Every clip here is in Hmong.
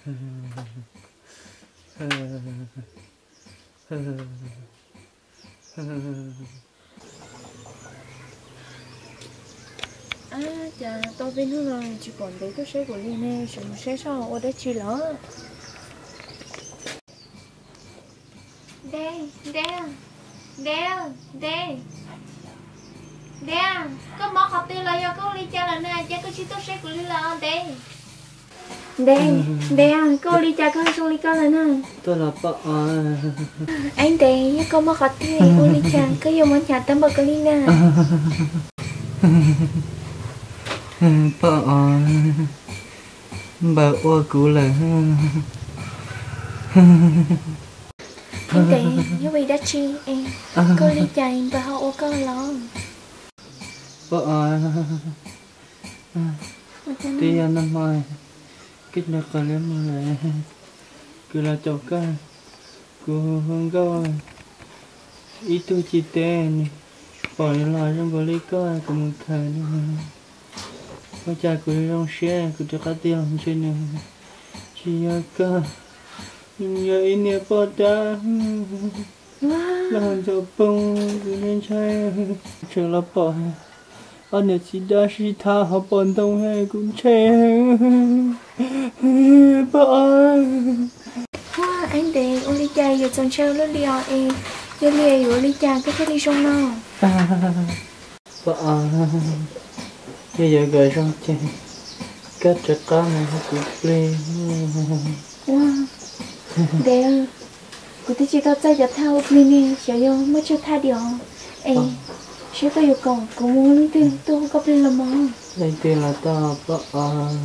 Ab, cas tau peb hnub no tsis pom Ntev tuaj saib kuv li ne, tseem mus saib seb ua dab tsi lawm. Ntev, Ntev, Ntev, Ntev, Ntev, koj mob qhov twg los yog koj ua li cas lawm na, cas koj tsis tuaj saib kuv li lawm Ntev? Ntev, Ntev, koj ua li cas koj zoo li koj lawm na? Aib Ntev, yog koj mob qhov twg ua li cas koj yuav mob hnyav tag npaum koj li na? Poj os, npawg ua kuv lawm. Aib Ntev, yog vim dab tsi es koj ua li cas npawg ho ua koj los? Poj os, twb yog nag hmo koj nrog Qos Liab mus lawm, kuv los caum koj, kuv hu nkauj ib tug ci teb, nws pom nws los zoo nkaus li koj, kuv mus khaws nws. Ua cas kuv zoo siab, kuv rov qab tig los ntshe nws tsis yog koj, nws yog ib niag poj dab loj ntxhov poob, kuv ntshai ntshai. Tseem los pom ob niam txiv dab sib tham hauv pob ntoo, kuv ntshai. Poj os. Aib Ntev, ua li cas yuav txaus ntshai luaj li os es, yog li yuav ua li cas koj thiaj li zoo no? Poj os, yog yuav kom zoo ces koj rov qab mus ua kuv plig. Ntev, kuv twb tsis tau txawj cov thaj ua plig ne, xyov yog muaj tsawg thaj diam es, seb koj yuav kom kuv mus ua leej twg tuaj ua koj plig los mas. Leej twg los tau poj os,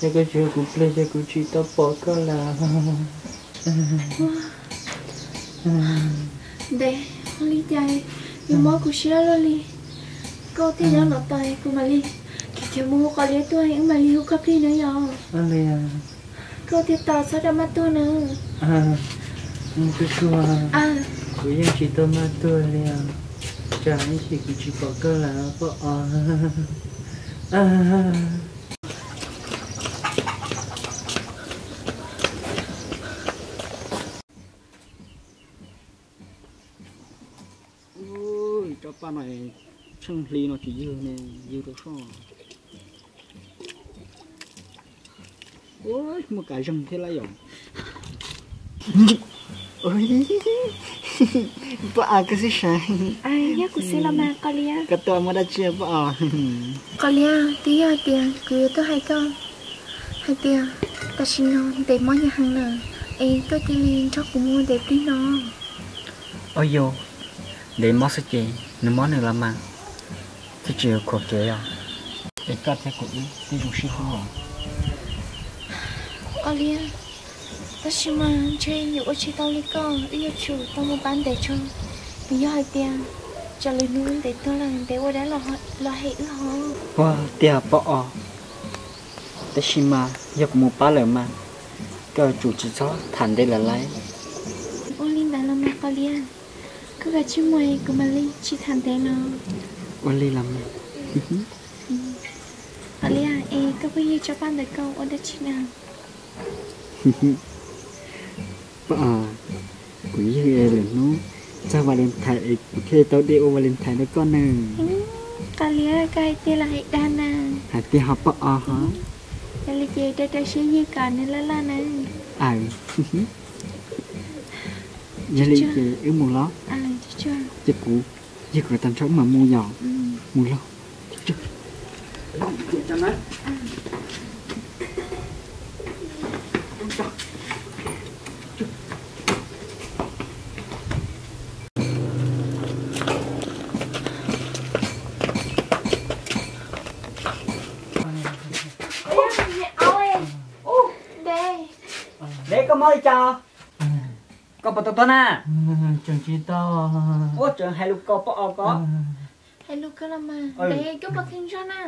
yog koj tsis ua kuv plig ces kuv tsis tau pom koj lawm. Ntev, ua li cas yuav mob kuv siab luaj li. Koj thiaj nyob no tas kuv mam li khiav khiav mus hu Qos Liab tuaj wb mam li hu koj plig na yom. Koj thiaj tau txhob rov maj tuaj na. Mus tsuag tsuag, kuv yeej tsis tau maj tuaj li os. Tsam ib chim kuv tsis pom koj lawm poj os. Tsob paj no tsheej hli no tsis ywg ne, ywg rau soj. Muaj kav zeeg thiab lawm yom. Poj os, koj xwb sav. Yog kuv xwb los mas Qos Liab. Koj tuaj muaj dab tsi poj os? Qos Liab, twb yog hais tias kuv yuav tuaj hais koj hais tias tam sim no Ntev mob hnyav heev lawm, es koj cia li nrog kuv mus Ntev plig no. Ua yus, Ntev mob xwb ces nws mob nws los mas, thiaj tsis khuam kev os. Es koj thiab kuv wb twb zoo sib hlub os. Qos Liab, tab sis mas ntshe yus ua tsis tau li koj, wb yuav tsum tau mus pab Ntev tso. Vim yog hais tias tsam lwm hnub Ntev tuag lawm Ntev ua dab los hem wb hos. Ua tiag poj os, tab sis mas yog kuv mus pab lawm mas koj yuav tsum tsis txhob tham Ntev lawm lauj. Ua li ntawd los mas Qos Liab, koj kav tsij mus es kuv mam li tsis tham Ntev no. Ua li los mas. Qos Liab, es koj phooj ywg tsob paj ntawm koj ua dab tsi na? Poj os, kuv ywg es lwm hnub txog Valentine es kuv thiaj tau de ua Valentine rau koj ne. Qos Liab, koj hais tiag los hais dag na? Hais tiag ho poj os ho. Yog li ces rau rau siab ywg kom nws loj loj na. Aws, yog li ces wb mus los. Ces kuv yog kuv tag nrho wb mam mus yom. Mus los. Ntev, koj mob li cas? Koj puas tau tuag na? Tseem tsis tau. Ua tseem hais lus ko poj os ko. Hais lus ko los mas. Ntev, koj puas kheev zog na?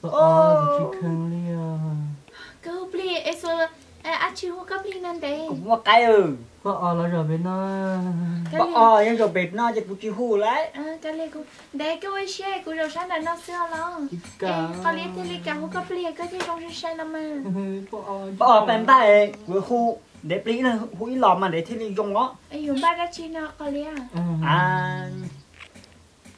Poj os, tsis kheev li os. Koj hu plig es xwb, Ab tsi hu koj plig no Ntev? Kuv muaj qaib. Poj Os los zaum pem no. Poj Os yog zaum pem no ces kuv tsis hu lawm. Ntev, koj ua siab kuv zaum sab nraum no xwb os los. Qos Liab thiaj li kam hu koj plig koj thiaj zoo sai sai los mas. Poj Os pab npaj kuv hu Ntev plig ib leeg hu ib los mas Ntev thiaj li zoo os. Yuav npaj dab tsi no Qos Liab?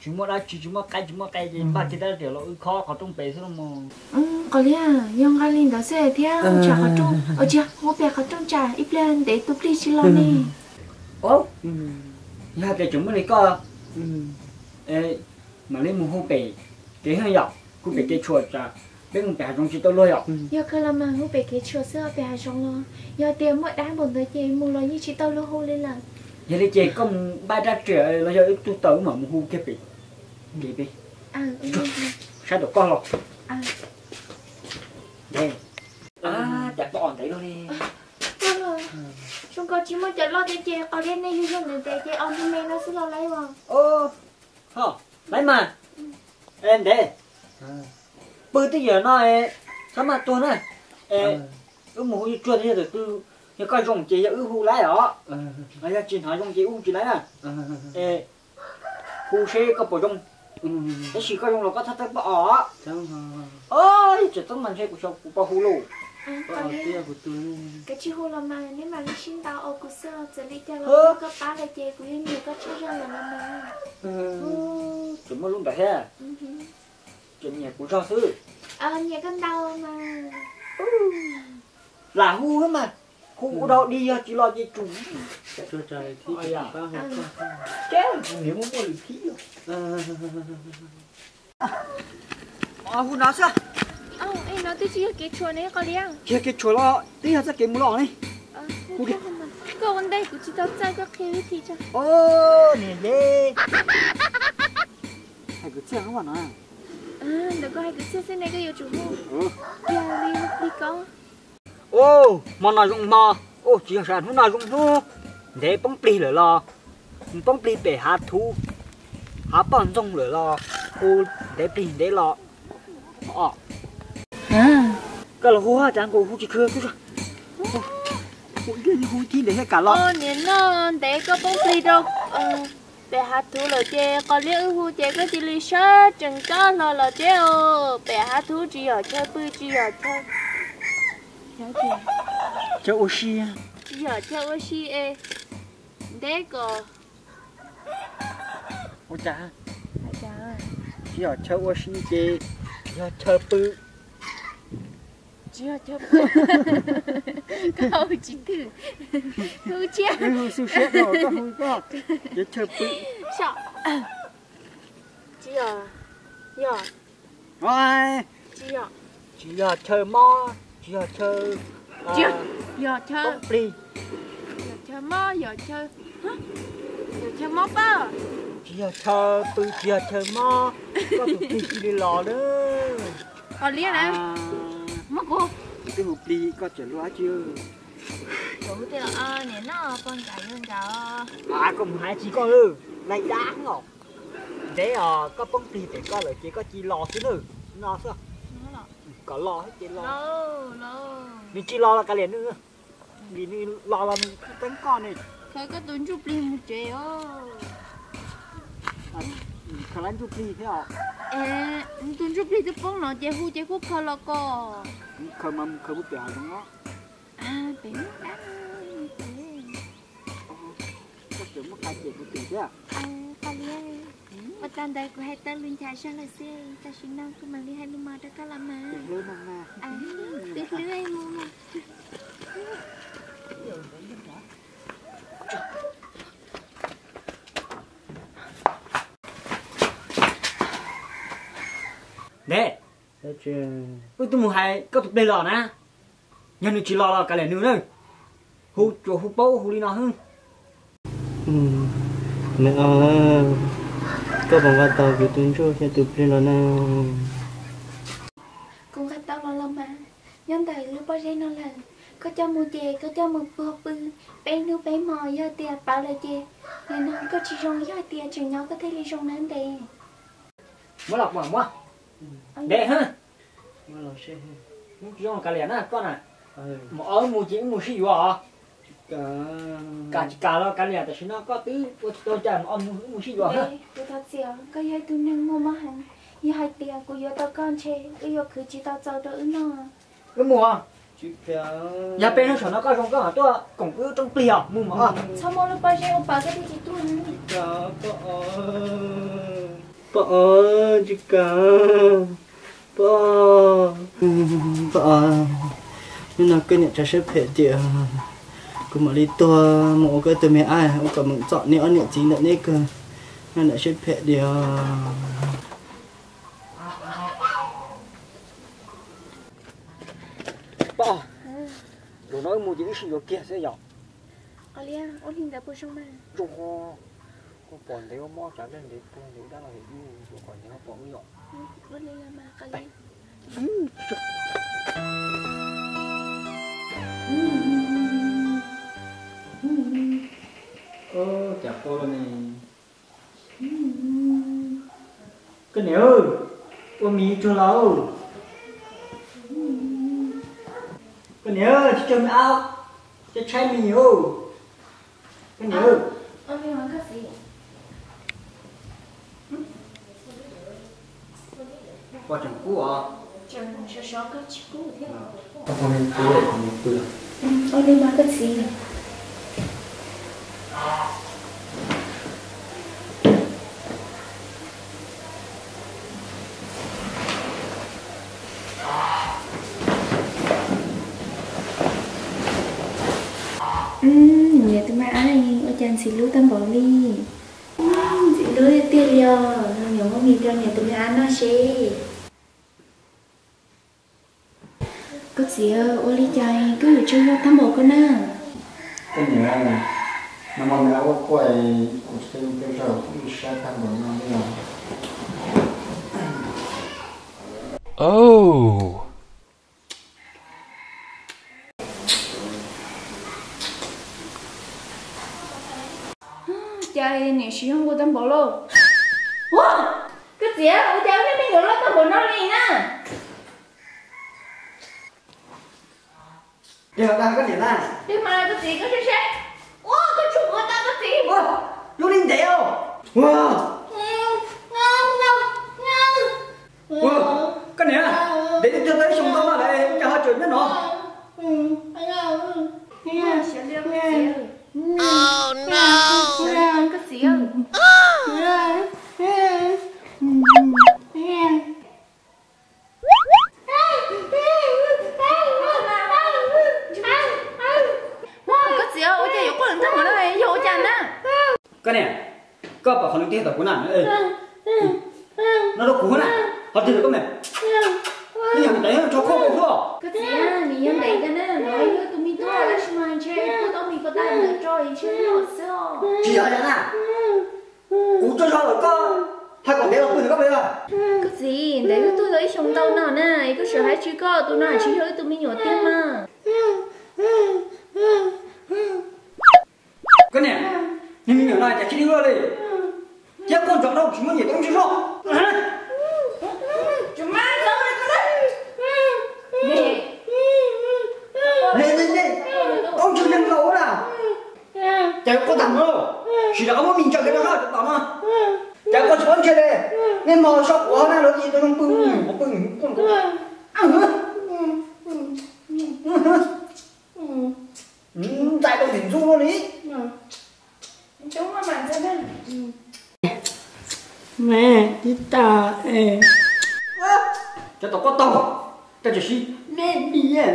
Tsis muaj dab tsi, tsis muaj qaib tsis muaj qe ces npaj kiag dab riam los wb khob qhov rooj pem xwb los mas. Qos Liab, yog nqa li ntawd xwb thiab tsam qhov rooj, ua tsis hu pem qhov rooj tsam ib pliag Ntev tus plig tsis los ne. Yog tias tseem muaj li koj, mam li mus hu pem kev heev yom, hu pem kev tshuam tsam peb mus pem hav zoov tsis tau luag yom. Yog kawg los mas hu pem kev tshuam xwb pem hav zoov los yog tias muaj dab npaum ntawd ces mus los yeej tsis tau luag hu li lawm. Yog li ces koj mus npaj rab riam los yog ib tug taws mam mus hu kiag pem kev pem. Sab tom koj los. Cas Poj Os ntev luaj li. Zoo nkaus tsis muaj cov loj thiab ces Qos Liab nej yug yug ntev ntev ces os ntu me no xwb los lawm os. Ho, lawv mas, Ntev, pw twj ywm no, txhob maj tuag na. Wb mus hu tsuag tsuag yog tus twg, yog koj zoo ces yog wb hu lawm os, yog tsis hnov zoo ces wb hu tsis lawm na. Hu seb koj puas zoo, tab sis koj zoo los koj txhob txeeb Poj Os. Tseem txeeb mas ntshe kuv xyov kuv puas hu lauj. Kav tsij hu los mas, neb mam li sib ntaus os, kuv xwb txawm li cas los yog koj pab lawm ces kuv yeej nyiam koj tshaj zog lawm los mas. Tseem muaj lub ntawd thiab, tseem nyiam kuv zog xwb. Nyiam koj ntau mas. Lam hu mas, hu ua dog dig yog tsis los ces tsum. Hu no xwb. No twb tsis yog kev tshuam ne Qos Liab. Tsis yog kev tshuam los twb yog txoj kev mus los ne. Koj ua ntej kuv tsis tau txawj koj qhia vib thi tso. Niam ye, hais kwv txhiaj no. Ntawm koj hais kwv txhiaj xwb ne koj yuav tsum hu. Yog li hu plig ko. Hmo no zoo hmo, tsis yog sab hnub no zoo hnub, Ntev poob plig lawm los, poob plig pem hav thuv, hav poj ntxoog lawm los, hu Ntev plig Ntev los. Koj los hu cas nkaus hu tsis khw, hu ib thib Ntev thiaj kam los. Niam no, Ntev koj poob plig rau pem hav thuv lawm ces Qos Liab wb hu ces koj cia li sawv tsees rov hlo los tsev os. Pem hav thuv tsis yog chaw pw, tsis yog chaw, chaw ua si, tsis yog chaw ua si es Ntev kom ua cas, tsis yog chaw ua si ces yog chaw pw. Tsis yog chaw pw. Koj hu tsis twg, hu tshiab, hu xu siab rau koj hu koj, ces chaw pw. Tsis yog, yog, tsis yog, tsis yog chaw mob, tsis yog chaw, yog chaw poob plig, yog chaw mob, yog chaw, yog chaw mob pab. Tsis yog chaw pw, tsis yog chaw mob, koj tus plig cia li los lawm. Qos Liab na, mob kuv, twb hu plig koj tseem luag dab tsi. Niam no poj ntsam yog ntsam. Koj mus hais tsis koj lawm, nai dab os. Ntev os, koj poob plig pem koj lawm ces koj cia li los xwb nawb, no xwb. Kom los ces los, nws tsis los los kav liam nws, vim nws los los nws teeb koj ne. Khaws koj tus ntsuj plig mus tsev os. Khaws lawv ntsuj plig thiab os. Tus ntsuj plig twb poob no ces hu ces kuj khaws los koj. Khaws mas mus khaws pem hav zoov os. Pem muaj dab, koj tseem muaj qab cem kuv tim thiab. Qos Liab, ua tas ntawd kuv hais tau lus nchav zog lawm xwb, tam sim no kuv mam li hais lus mos rau koj los mas. Tus hlwb mus. Ntev, wb twb mus hais koj tus plig los na, yog nws tsis los los kav liam nws na. Hu tsuas hu paub hu li no xwb. Nws, koj puas nqa tau kuv tus ntsuj thiab tus plig los na? Kuv nqa tau los los mas, nyob ntawm lub pob zeb no lawm. Koj coj mus ces koj coj mus puag pw peb hnub peb hmo, yog tias pauv lawm ces nim no koj tsis zoo, yog tias tseem nyob koj thiaj li zoo na Ntev. Muab los muab. Ntev, zoo kav liam na koj na. Mus ob wb mus ces wb mus sib yuav os. Kav tsis kav los kav liam, tam sim no koj twb ua tsis tau cas, mus ob wb mus sib yuav. Kuv thov txim, koj yog ib tug neeg muaj mob heev, yog hais tias kuv yuav tau koj ntshe wb yuav khwv tsis tau txaus rau wb noj. Wb mus. Yog peb hnub saum no koj zoo koj mam tuaj koom wb rooj plig os, mus mas. Txhob muab lub pob zeb ua pas koj thiaj tsis tuaj. Pog, tsis kam. Pog, pog, hnub no koj niam tso siab phem tias kuv mam li tuag mus ua koj tus me ab, ua kom meem txom neb ob niam txiv ntawm neb kawg, no niam siab phem tias. Pog, zaum no wb mus ces wb sib yuav kiag xwb yom. Zoo, koj pom ntev ua mob tsav dej ntev tuag ntev dab los yus yuav kom ntev pom wb yom. Cas koj ne? Koj niam, ua mis tsuag los. Koj niam, tsis tsuag me ab, tshaib tshaib me nyuam. Koj niam, pog tseem kub os. Ua li mas koj txiv. Niam tus me ab, ua cas ntxim hlub tag npaum li? Ntxim hlub tiag tiag li os, niam muab mis rau niam tus me ab noj seb. Koj txiv, ua li cas koj yuav tsaug zog tag npaum ko na? Koj niam, nag hmo me ab ua quaj, kuv tsis tau zoo tsaug zog, kuv ib sab tag npaum no li os. Cas niam siv zoo ua tag npaum lauj. Ua, koj txiv, ua cas nej me nyuam loj tag npaum no li na? Yog dag koj niam na. Twb mas koj txiv, koj saib saib. Ua, koj tsuas ua tau koj txiv. Ua, lub li ntev os. Ua, ua, koj niam, ntev twb tuag tau ib xyoos ntau no lawm cas ho tseem nyob no? Koj txiv. Koj txiv, ua cas yuav quaj heev tag npaum no, yog ua cas na? Koj niam, koj pom qhov nws tiag tom kuv na. No rau kuv na, qhov twg koj niam? Nws yog ntev tso koj kuv xwb. Koj txiv, nws yog ntev tiag na, nws yog tus me tub tab sis mas ntshe kuv tau mis ko tag ntawd tso ntshe yog xwb. Tsis yog na. Kuv tsaug zog lawm koj hais kom ntev los pw ntawm koj pem. Koj txiv, ntev twb tuag tau ib xyoos ntau no na, koj tseem hais tsis koj tus no tsis yog wb tus me nyuam tiag mas. Koj niam, niag me nyuam no cas tsis li luaj li. Thiab koj ntsoov rau tsis muaj nyiam tau tsis zog. Ne, ne, ne, tau tsis neeg laus na. Cas yuav quaj tag no, sim rov qab muab mis ntsaws kiag rau sab tom no. Cas koj tsis paub ntshe li, nej mos saib quav na lawv tsis tau zoo pw, pw, pw. Ntxais tau ntxim ntxub luaj li. Me, tib tas es. Cov tau koj tau, koj tsis sib me me.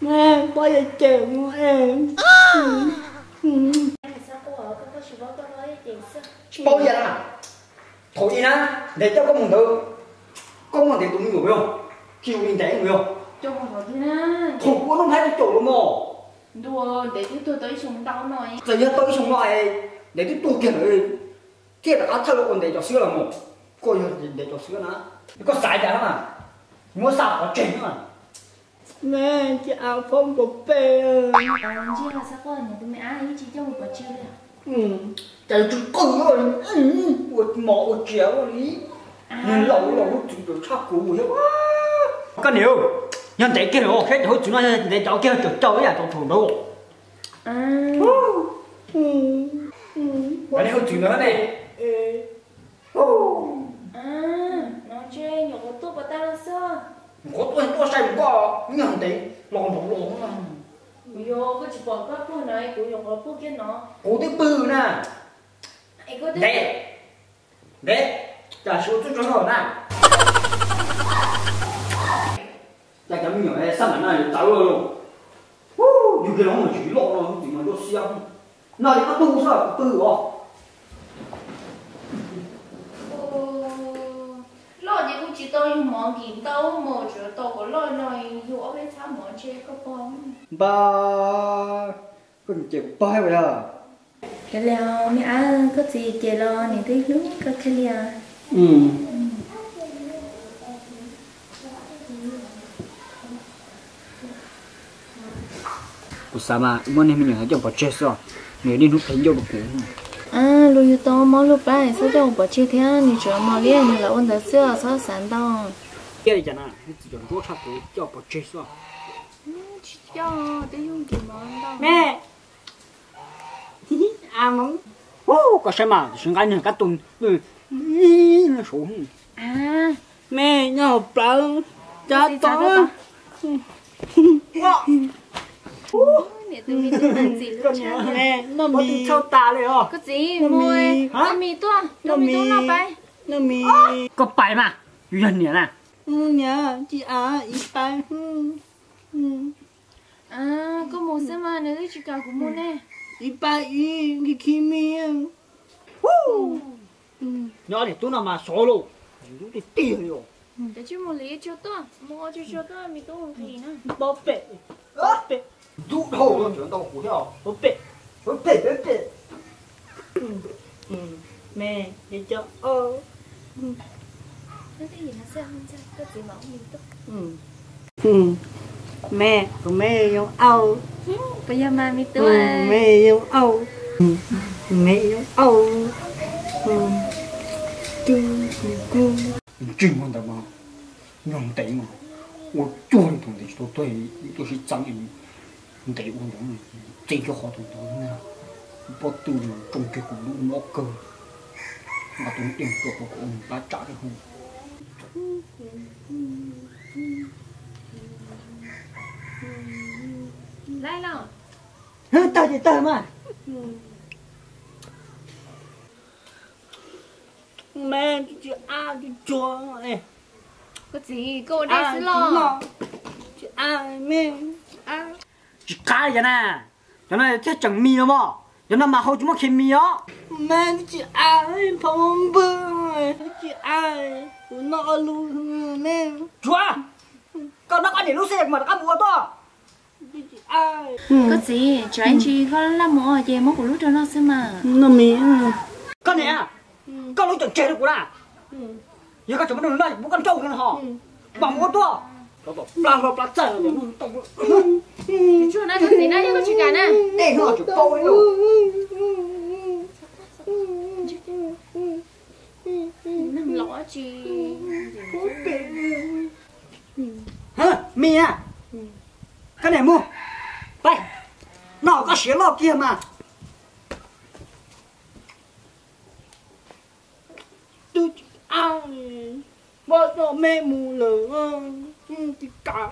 Me, poj yog cem mus es. Tsis paub yam na. Thaum ub na, ntev coj koj mus ntawd, koj muaj ntev tus me nyuam yog, tsis zoo li ntev mus yog. Thaum kuv ua noob nplhaib tau caum los mog. Ntuj, ntev twb tuag tau ib xyoos ntau no. Txawm yog tau ib xyoos no es ntev twb tuag kiag lawm, thiaj rov qab thawj los ua ntev cov xwb los mog. Koj yog ntev cov xwb na, koj xav cas na, muab xa pov tseg na. Me, cia av phob nkaus pes. Ntshe xav quaj niam tus me ab ib tsis coj mus pov tseg li. Cas yuav tsw qw ua mov ua tsiav ua li. Niag laus laus lub txim tshaj kuv thiab. Koj niam, Yog ntev kiag los saib cov hauj txwv no, yog ntev cov kiag tseem raug ib yam tau thaum ntawd. Hauj txwv ntawd ne. No ntshe nyuam qhuav tuaj puas tag los xwb. Nyuam qhuav tuaj tuaj sai mus koj, yog ntev los nrov los. Kuv yuav, koj tsis pom koj pug no, kuv nyuam qhuav pug kiag no. Kuv twb pw na. Ntev, ntev, cas siv txuj tso no na. Cas cov me nyuam xab mam no yuav txawv los. Yug kiag los mas tsis loj no, txiv mas nruab xiab. No ces koj tu xwb, kuv pw os. Loj ces kuj tsis tau yug mov nkim ntau mus, tsuas tau kom loj no yug ob peb txhab mov ntshe koj pog. Npag, koj mus ces kuv pog thiab puas yog? Kav liam me ab, koj txiv ces los nws twb hlub koj thiab li os. Kuv xav mas muab niag me nyuam no coj pov tseg xwb, nws niaj hnub pheej ncauj rau kuv. Luag yug tau mob lub plab xwb coj mus pov tseg thiab, nws tseem mos liab nws los ua ntawd xwb, txhob xav ntau. Thiab li cas na, txiv cov ntsuab tshaj kuv coj pov tseg xwb. Tsis coj, twb yog nkim mov ntau. Me, koj saib mas, tus sawv nqaij niag kab tus suv. Me, nyob hauv plawv, cas tod. Noj mis, noj mis, noj mis tuaj, noj mis tuaj noj pab. Noj mis. Koj pais mas, yus yog niam na. Niam, tsis av, ib pab. Koj mus xwb mas nws twb tsis kam kuv mus ne. Ib pab ib, khi khi mi. Nyob niam tub no mas sov lauj, lub tiag tiag li os. Kav tsij mus hliv tsuag tuaj, mus ua tsuag tsuag tuaj, me tub mus hliv na. Pob pem, pob pem. Ntub dhau los tseem ntau kuv thiab os. Pob pem, pob pem, pob pem. Me, yog cov au. Me, kuv me yoo au. Puas yog mas me tub? Me yoo au. Me yoo au. Ntsej muag ntawd mas nyuag ntev mas ua cuag li thaum ntev tsis tau tuag, tuaj sib txeeb ntev ua ntawd, txeeb cuag qhov thaum ntawd na. Pob tw tsoo kiag kuv lub mob kawg, nqa tus dej tuaj rau kuv ua nws plab tsam li hu. Tawg ces tawg mas. Me, tsis av, tsis tsuag. Koj txiv, koj ua dej xwb los? Tsis av, me, tsis av. Tsis qab li cas na, cov no thiaj tseem mis no mog, cov no mas hau tsis muaj khes mis os. Me, tsis av, phav npw, tsis av, kuv noj ob lub me. Tsuav, koj noj koj niam lub xwb, kuv mam rov qab mus ua tuaj. Koj txiv, tsam ib ntsis koj laj mus ces muab kuv lub rau noj xwb mas. Noj mis. Koj niam, koj lub tseem tseg rau kuv na. Yog koj tseem muab rau nws noj, kuv muab koj nrauj no ho. Mam mus ua tuaj. Cov tom plab hlob plab txaij no. Tsuag na koj txiv na, yog koj tsis kam na. Dej no tseem paub li lauj. Neeg laus dab tsi. Mis na, koj niam mus, pais, noj koj siav loj kiag mas. Twb tsis av, muab coj me mus lawm, tsis kam.